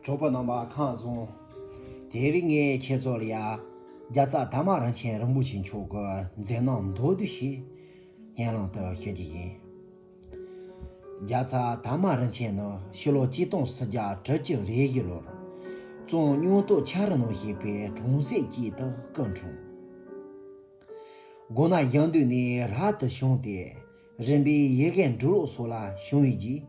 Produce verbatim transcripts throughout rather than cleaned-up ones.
གྲོགས་པོ་རྣམ་པ་ཁམས་བཟང་། དེ་རིང་ངས་ཁྱེད་ཚོ་ལ་ཡ། རྒྱལ་ཚབ་དར་མ་རིན་ཆེན་རིན་པོ་ཆེ་མཆོག་གི་མཛད་རྣམ་མདོར་བསྡུས་ཤིག་སྙན་ལམ་དུ་ཞུ་རྒྱུ་ཡིན། རྒྱལ་ཚབ་དར་མ་རིན་ཆེན་ནི་ཕྱི་ལོ་ཆིག་སྟོང་སུམ་བརྒྱ་དྲུག་ཅུ་རེ་བཞི་ལོར། གཙང་སྨྱོ་རྟོག་ཆ་རི་ནང་གཤེགས་པའི་གྲོང་གསེབ་ཅིག་ཏུ་སྐུ་འཁྲུངས། སྒོ་ནས་ཞིང་འདུལ་ནས་རབ་ཏུ་བྱུང་སྟེ། རིམ་པས་ཡི་གེ་འབྲི་ཀློག་སོགས་ལ་བྱུང་བའི་རྗེས།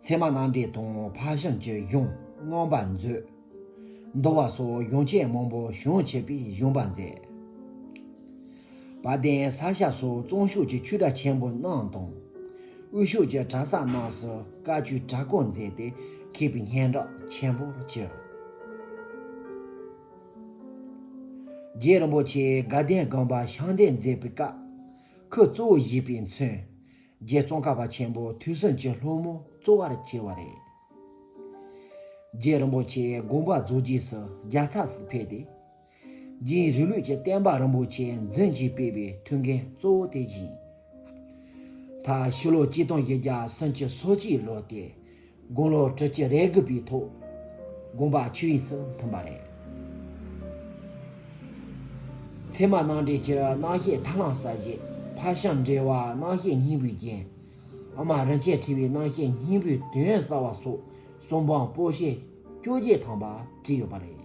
ཚད་མ་རྣམ་འགྲེལ་དང་ཕར་ཕྱིན་གྱི་གཞུང་མངོན་པར་མཛོད། འདུལ་བ་སོགས་གཞུང་ཆེན་མང་པོ་བྱུང་ཆེ་བའི་གཞུང་པ་མཛད། དཔལ་ལྡན་ས་སྐྱ་སོགས་གཙང་ཕྱོགས་ཀྱི་ཆོས་གྲྭ་ཆེན་པོ་རྣམས་དང་། དབུས་ཕྱོགས་ཀྱི་གྲྭ་ས་རྣམས་སུ་བཀའ་ཆོས་གྲྭ་སྐོར་མཛད་དེ་མཁས་པའི་སྙན་གྲགས་ཆེན་པོར་གྱུར། རྗེ་རིན་པོ་ཆེ་དགའ་ལྡན་དགོན་པ་ཕྱག་འདེབས་མཛད་པའི་སྐབས། ཁོས་གཙོ་བོ་བཞེས་པའི་མཚོན། རྗེ་ཙོང་ཁ་པ་ཆེན་པོ་ཐོས་བསམ་གྱི་སློབ་མ་གཙོ་བོར་བྱས་པ་རེད། རྗེ་རིན་པོ་ཆེ་དགོངས་པ་རྫོགས་རྗེས་སུ་རྒྱལ་ཚབ་སུ་ཕེབས་ཏེ། རྗེ་རིགས་ལུགས་ཀྱི་བསྟན་པ་རིན་པོ་ཆེ་འཛིན་གྱིས་སྤེལ་བའི་ཐུགས་འགན་གཙོ་བོ་དེ་བཞེས། མཐར་ཕྱི་ལོ་ཆིག་སྟོང་བཞི་བརྒྱ་སུམ་ཅུ་སོ་གཅིག་ལོ་སྟེ། དགུང་ལོ་དྲུག་ཅུ་རེ་དགུ་པའི་ཐོག་དགོངས་པ་ཆོས་དབྱིངས་སུ་ཐིམ་པ་རེད། ཚད་མ་རྣམ་འགྲེལ་གྱི་རྣམ་བཤད་ཐབས་ལམ་གསལ་བྱེད། ཕར་ཕྱིན་འགྲེལ་པ་རྣམ་བཤད་སྙིང་པོའི་རྒྱན། ཨ་མ་རིན་ཆེན་ཕྲེང་བའི་རྣམ་བཤད་སྙིང་པོའི་དོན་གསལ་བ་སོགས་གསུང་འབུམ་པོད་ཤེལ་བཅོ་བརྒྱད་ཐམ་པ་བྲིས་ཡོད་པ་རེད།